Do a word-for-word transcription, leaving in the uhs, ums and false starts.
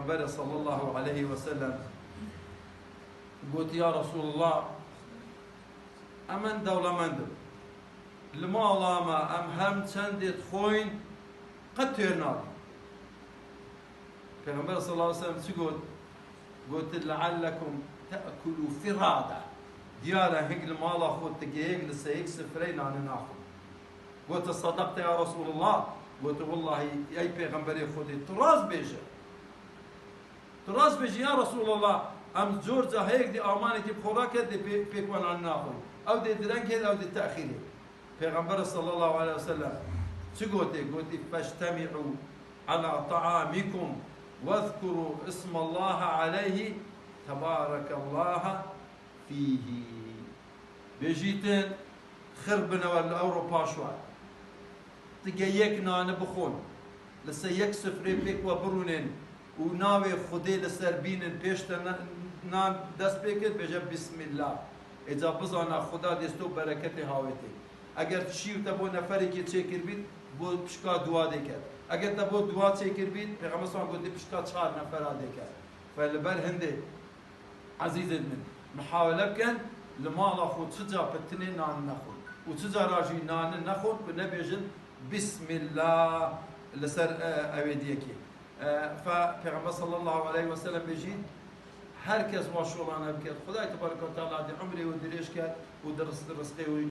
Pêxember sallallahu aleyhi ve sellem got, ya Resulullah, em en dewlemend in. Li mala me em hem çendê dixwin, qet têr nabin. Pêxember sallallahu aleyhi ve sellem çi got? Got, "Leallekum te'kulu firada." Diyar e hing li mala xwe tigeyek li ser yek sifreyê nane naxwin. Got, "Sadaqte ya Resulullah." Got, "Wellahî ey Pêxemberê Xwedê, tu rast bêje." Tu rast bêjî ya Resulallah, em zor ca heyek dê amanekî bi xwe rake dê pê-, pêk we nane naxwin. Ew dê direng hê, ew dê texîr hê. Pêxember sallallahu aleyhi ve sellem çi gotê? Gotî, "Feştemi'u ala ta'amikum vezkuru ismallaha aleyhi tebarekellaha fîhî." Bêjîtin, xir bine we li ewro paş we. Tige yek nani bixwin, li ser yek sifrê pêk we birûnên û navê Xwedê li ser bînin, pêş te na-, nan dest pê kir, bêje, "Bismillah." Êca bizana Xuda dêsto bereketê hawêtê. Eger şî û te bo neferekê çêkir bît, bo pişka dua dê ket. Eger te bo dua çêkir bît, Pêxember sallallahu aleyhi ve sellem gotê, "Pişka çar nefera dê ket." Fe li ber hindê, ezîzên min, mihawele bikin, li mala xwe çi ca pitinê nan nexwin û çi cara jî nani nexwin ku nebêjin, "Bismillah" li ser, e, ewêdiyekê. E, fe Pêxember sallallahu aleyhi ve sellem bêjî, her kes wa şolane bike, Xwedayê tebareke ve teala dê umrê wî dirêj ket û di ris-, rizqê wî